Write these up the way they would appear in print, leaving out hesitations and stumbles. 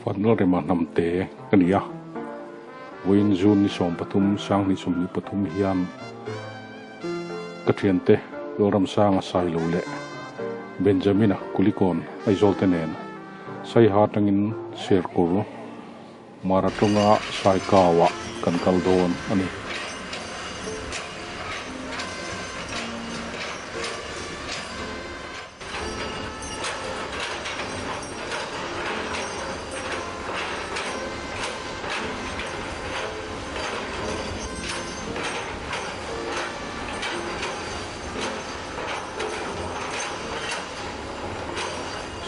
Vanlalrema Hnamte ka ni a, vawiin June ni 13 2023 hian ka thiante Lalramsanga Sailo leh Benjamina Kulikawn Aizawl te nen Saiha atangin Serkawr Maratonga Saikauah kan kal dawn a ni.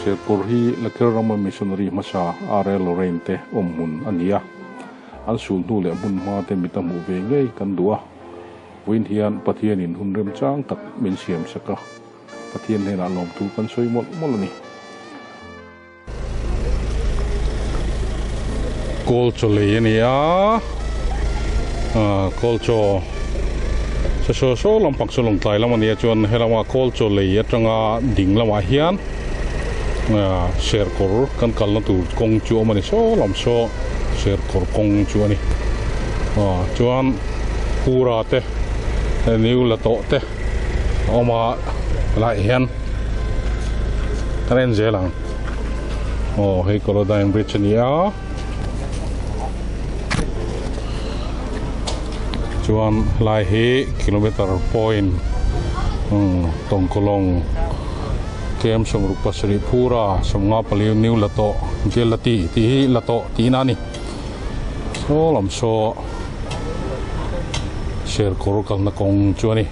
Serkawr hi Lakher rama missionary hmasa R. L. Lorraine te awm hmun a ni a, an sul hnu leh hmun hma te mit a hmuh ve ngei kan duh a. Vawiin hian Pathianin hun remchang tak min siam sak a, Pathian hnenah lawmthu kan sawi mawlh mawlh a ni. Kawl chaw lei a ni a, kawl chaw sa saw saw lampang chu lawngtlai lam a ni a chuan helama kawl chaw lei atanga ding lamah hian serkawr kan kalna tur kawng chu a awm a ni saw lam saw serkawr kawng chu a ni chuan pura te new la tawh te. A awm a helaiah hian kan en zel ang aw hei Kolodyne bridge a ni a chuan helai hi kilometer point umm tawngkawlawng kem 67 phura 54 new la tawh jail la ti tih hi la tawh tihna a ni saw lam saw. Serkawr kalna kawng chu a ni.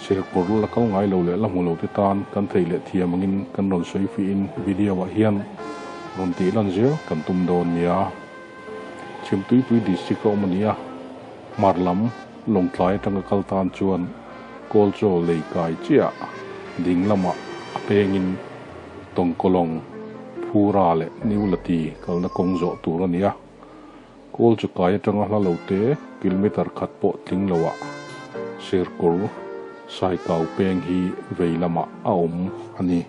Serkawr la kal ngai lo leh la hmu lo te tan kan thei leh thiam angin kan rawn sawi fihin video ah hian rawn tih lan zel kan tum dawn nia. Chhimtuipui district a awm a ni a, hmar lam Lawngtlai atanga kal tan chuan Kawlchaw lei kai chiah ding lamah a pengin Tawngkawlawng, Phura leh Niulati kalna kawng zawh tur a ni a. Kawl chu kai atanga hla lo te kilometer khat pawh tling loah Serkawr Saikau peng hi vei lamah a awm a ni.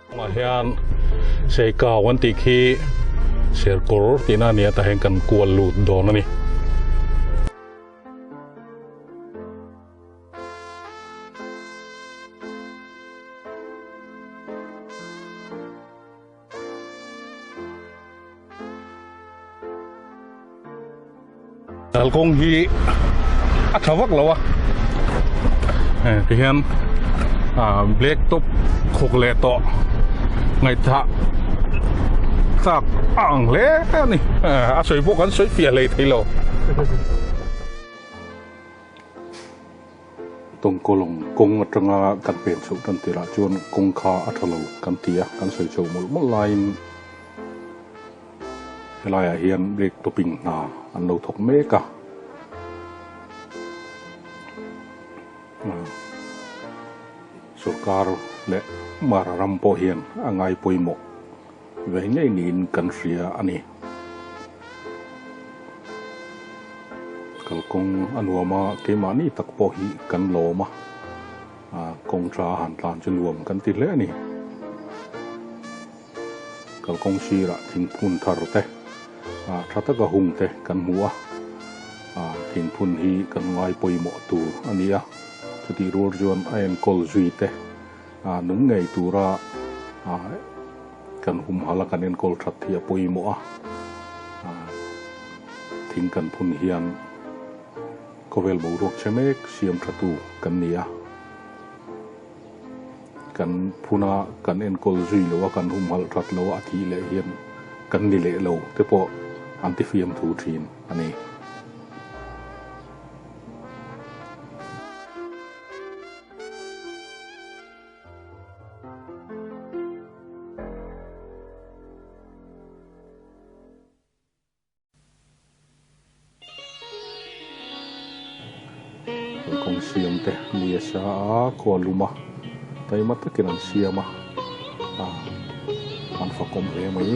Kawngah hian Seikau an tih khi Serkawr tihna a ni a, tah hian kan kual lut dawn a ni. Kalkawng hi a tha vak lo a ti hian ah black top khawk leh tawh ngaihthah tlak a ang hle a ni a sawi pawh kan sawi fiah hlei thei lo. Tawngkawlawng kawng atanga kan pen chhoh tan tirah chuan kawng kha a tha lo kan ti a, kan sawi chhoh mawlh mawlh laiin helaiah hian brake topping hna an lo thawk mek a. Sorkar leh Mara ram pawh hian a ngai pawimawh ve ngei niin kan hria a ni. Kalkawng a nuam a, keimahni tak pawh hi kan lawm a, kawng tha a han tlan chu nuam kan ti hle a ni. Kalkawng sirah thingphun thar te, tha taka hung te kan hmu a, thingphun hi kan ngai pawimawh tur a ni a, chutih rual chuan a enkawl zui te nung ngei tura kan humhalh a kan enkawl that hi a pawimawh a, thing kan phun hian khawvel boruak che mek siam tha tu kan ni a, kan phun a kan enkawl zui lo a kan humhalh that lo a a thih leh hian kan ni leh lo te pawh an ti fiam thu thin a ni. Kalkawng siam te ni a sa a khua lum a taima takin an siam a an fakawm hle mai.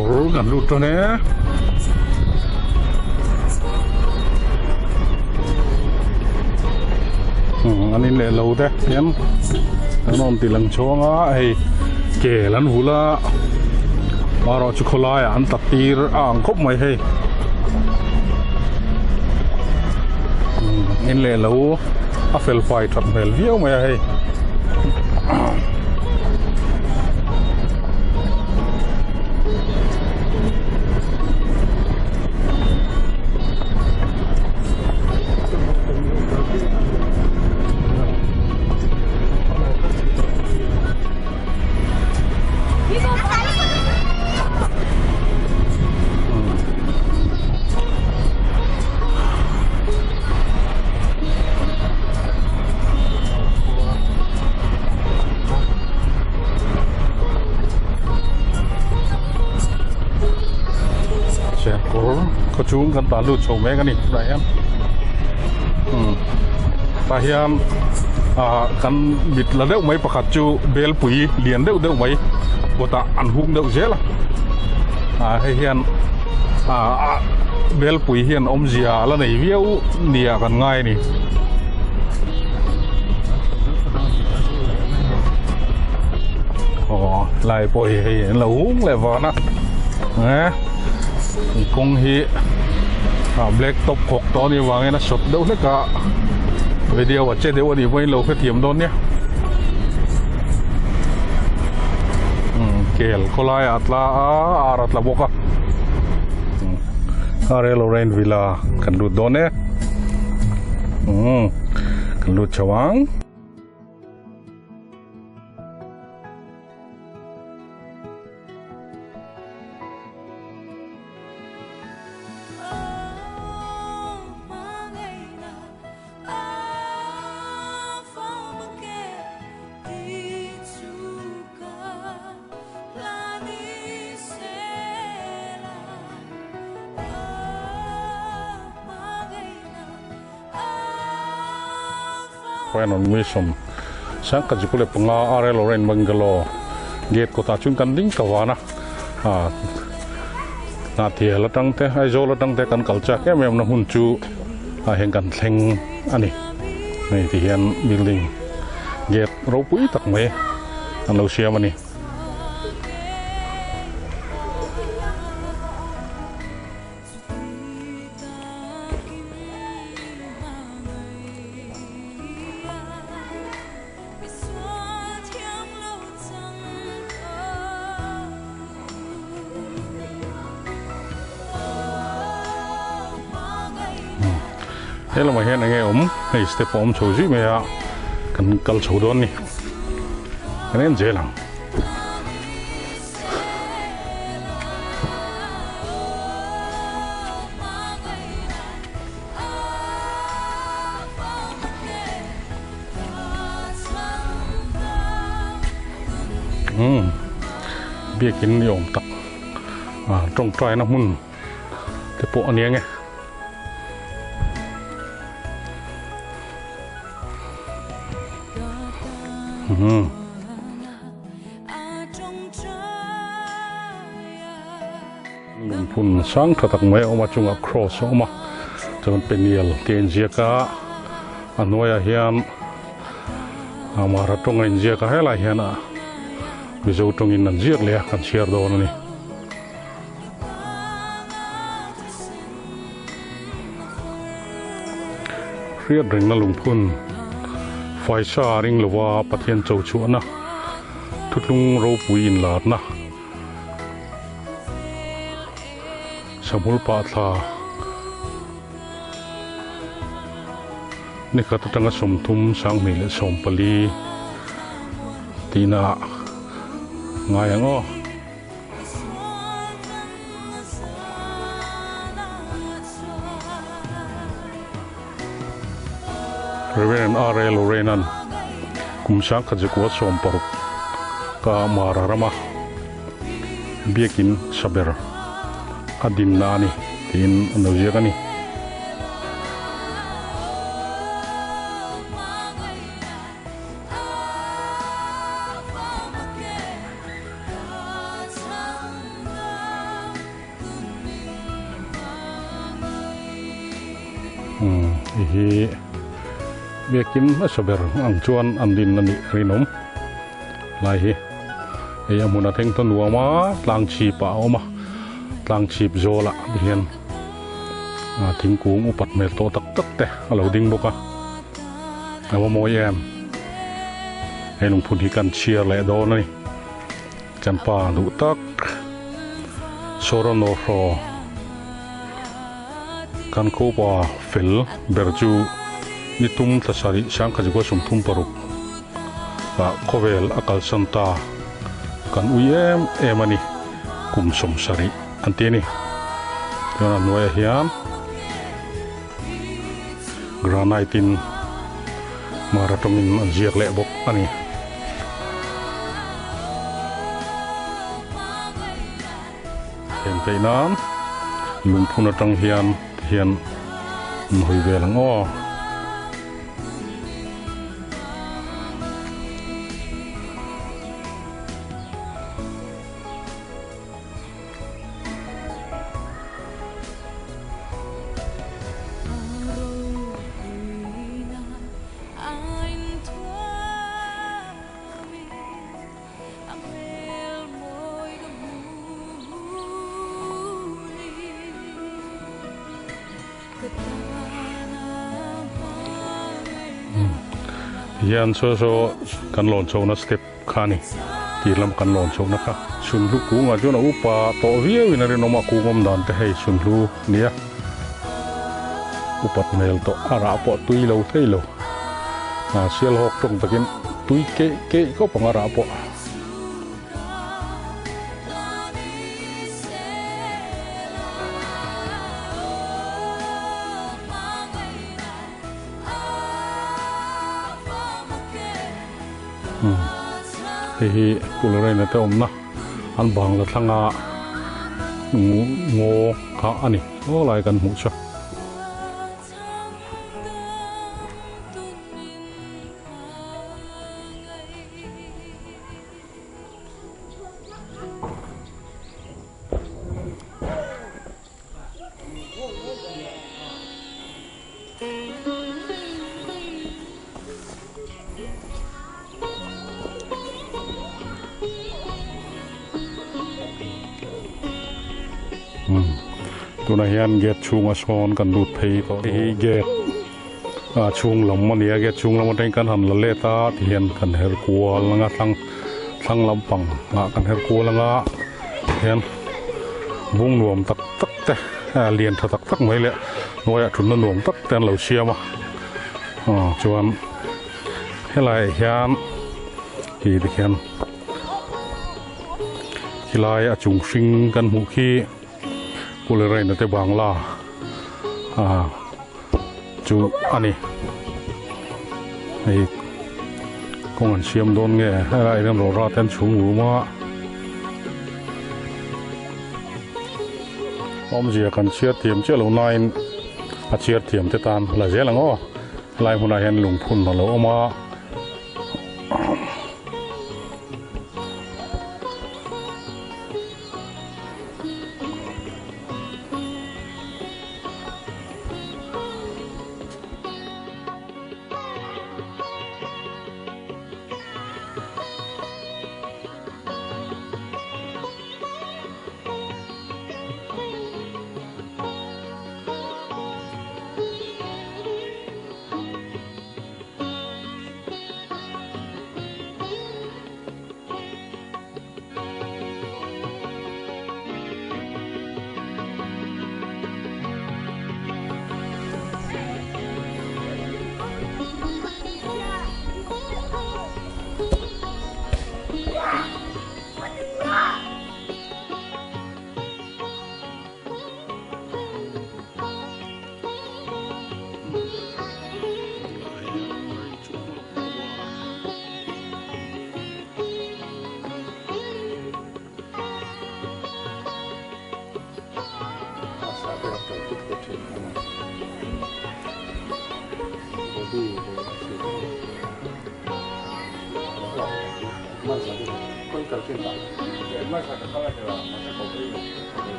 Kawr kan lut tan e. An in leh lo te hian an rawn ti lang chhuang a hei kel an hul a marawh chu khawlaiah an tat tir a ang khawp mai hei in leh lo a fel fai that hmel viau mai a hei. Serkawr khaw chung kan tah lut chho mek a ni tunah hian tah hian ah kan mit la deuh mai pakhat chu belpui lian deuh deuh mai kawtah an hung deuh zel a ah hei hian ah belpui hian awmzia a la nei viau nia kan ngai a ni. Aw lai pawh hi hei an lo hung leh van a eh kawng hi ah black top khawk tawh a nih avangin a sawt deuh hlek a video a che deuh a nih pawhin lo hrethiam dawn nia kel khawlaiah a tla a ar a tla bawk a R L Lorraine Villa kan lut dawn e umm kan lut chho ang. Friend on Mission Sangkhat zikul leh panga RL Orange Bungalow gate kawtah chuan kan ding ta van a ah Hnahthial atang te Aizawl atang te kan kal chak em em na hmun chu ah hian kan thleng a ni hei ti hian building gate ropui tak mai an lo siam a ni. He lamah hian enge awm hei step a awm chho zui mai a kan kal chho dawn a ni kan en zel ang. Umm biakin ni awm tak ah tawngtaina hmun te pawh a ni ang e. Umm. Lungphun sang tha tak mai a awm a chungah cross a awm a chuan peniel tih a inziak a a hnuaiah hian Mara tawng a inziak a helaiah hian a Mizo tawngin an ziak leh a kan chhiar dawn a ni. Hriat rengna lungphun faisa ring lova Pathian cho chhuahna thutlung ropui inlarna Sahmul pah thla nikhat atanga 30 2014 tihna ah ngai ang aw. Reverend R A Lorenan kum 1960 ka Mara rama biakin saber a dinna a ni tiin an lo ziak a ni. Umm hei hi biakin hmasa ber ang chuan an din a nih rinawm lai hi hei a hmun a thleng ta nuam a tlang chhip ah a awm a tlang chhip zawl ah te hian ah thingkung upat hmel tawh tak tak te a lo ding bawk a a va mawi em hei lungphun hi kan chhiar leh dawn a ni kan pa duh tak Sawranohraw. Kan khupa fel ber chu ni tum thla sarih sangkhatzikua 36 ah khawvel a kalsan ta kan ui em em a ni, kum 70 an ti a ni. Chuan a hnuaiah hian granite in mara tawngin an ziak leh bawk a ni. Thlen theih nan lungphun atang hian tihian an hawi vel ang aw. Hian saw saw kan lawn chhohna step kha a ni tir lam kan lawn chhohna kha sunhlu kungah chuan a upa tawh viau in a rinawm a kung awm dan te hei sunhlu nia upat hmel tawh a rah pawh tui lo thei lo a sial hawk tawng takin tui keih keih khawp ang a rah pawh. Hei hi Kularaina te awmna an bangla thlanga ngaw kha a ni saw lai kan hmuh chu. Tunah hian gate chhunga sawn kan lut phei tawh hi gate a chhung lam a ni a gate chhung lam atangin kan han la let a tihian kan her kual anga thlang thlang lampang ah kan her kual anga hian bung nuam tak tak te lian tha tak tak mai leh hnuaiah thutna nuam tak te an lo siam a aw chuan helaiah hian khi tikhian khilai a chung hring kan hmuh khi Puleraina te bangla ah chu a ni hei kawng an siam dawn nge helaiah hian rawra te an chhung rum a awmzia kan chhiar thiam chiah lo nain a chhiar thiam te tan la zel ang aw helai hmunah hian lungphun a lo awm a.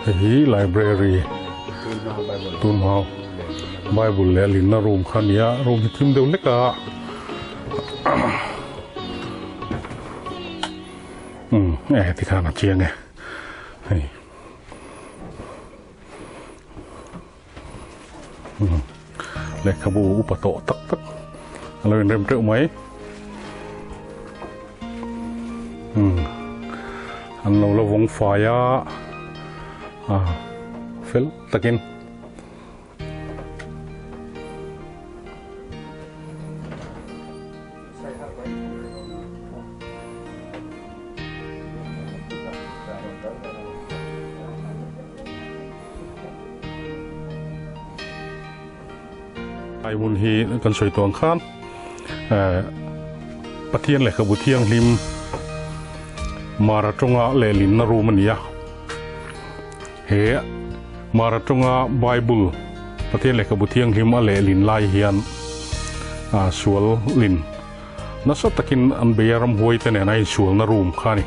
Hei hi library tunhma bible leh a linna room kha a ni a room hi thim deuh hlek a umm e tikhan a chiang e hei. Lehkhabu upa tawh tak tak a lo inrem teuh mai. An lo la vawng fai a, fel takin. Ai hun hi kan sawi tawh ang khan Pathian lehkhabu thianghlim Mara tawnga lehlinna room a ni a. He Mara tawnga Bible Pathian lehkhabu thianghlim a lehlin lai hian sual lin nasa takin an bei a, ramhuai te nen a insualna room kha a ni.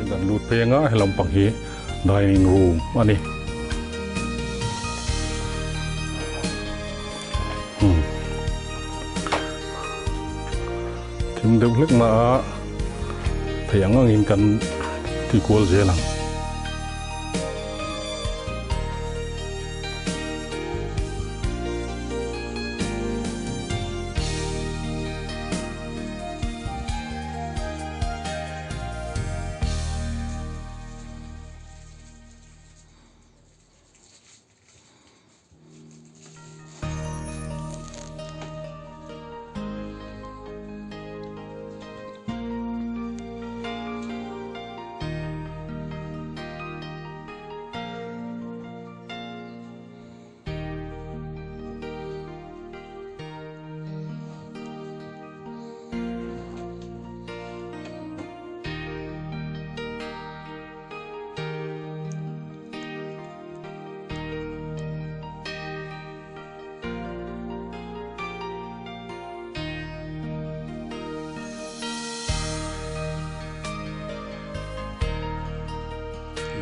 Kan lut phei anga he lampang hi dining room a ni. Thim deuh hlek na a thei ang angin kan ti kual zel ang.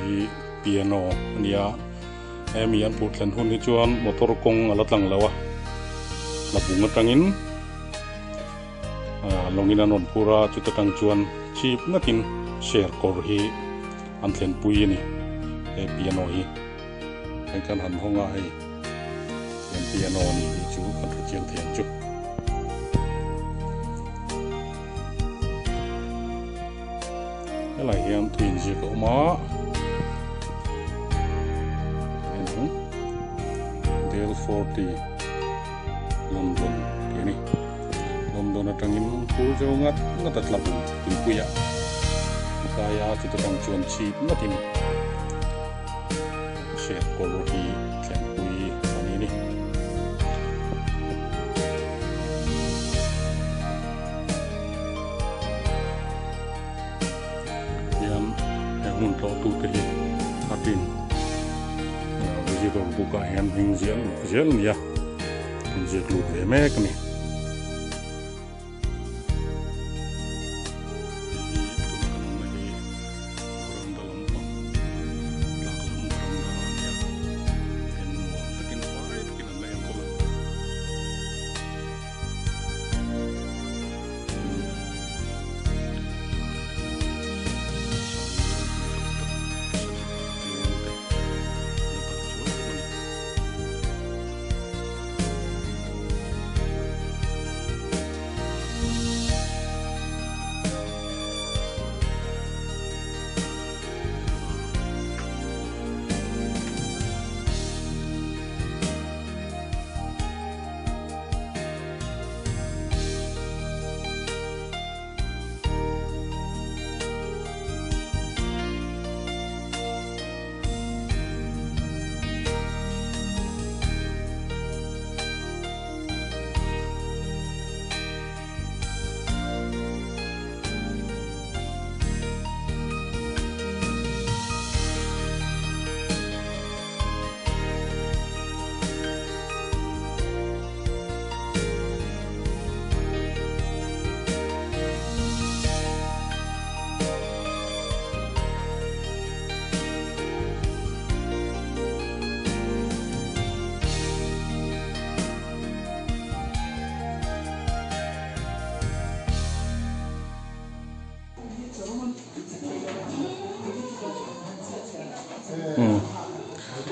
Hi piano a nia hemi an phur thlen hun hi chuan motor kawng a la tlang lo a la bung atangin lawngin an rawn phur a chuta tang chuan chip ngatin share kawr hi an thlenpui a ni he piano hi hei kan han hawng a hei hian piano a ni tih chu kan hre chiang thei ang chu. Helai hian tui inziak a awm a. Delphi. 40 London tih a ni. London atangin phur zo ngat ngat a tlabung tuipuiah a kai a, chuta tang chuan chhip ngatin Serkawr hi thlenpui a ni a ni. Hian he hmun tlawhtute hi a tin visitor book ah hian hming ziah lut zel a ni a, an ziak lut ve mek a ni.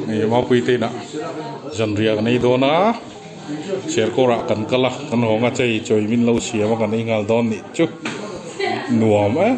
Hei Mapuii te inah zanriah kan ei dawn a, Serkawrah kan kal a, kan hawng a chei chawi min lo siam a kan ei nghal dawn nih chu nuam e.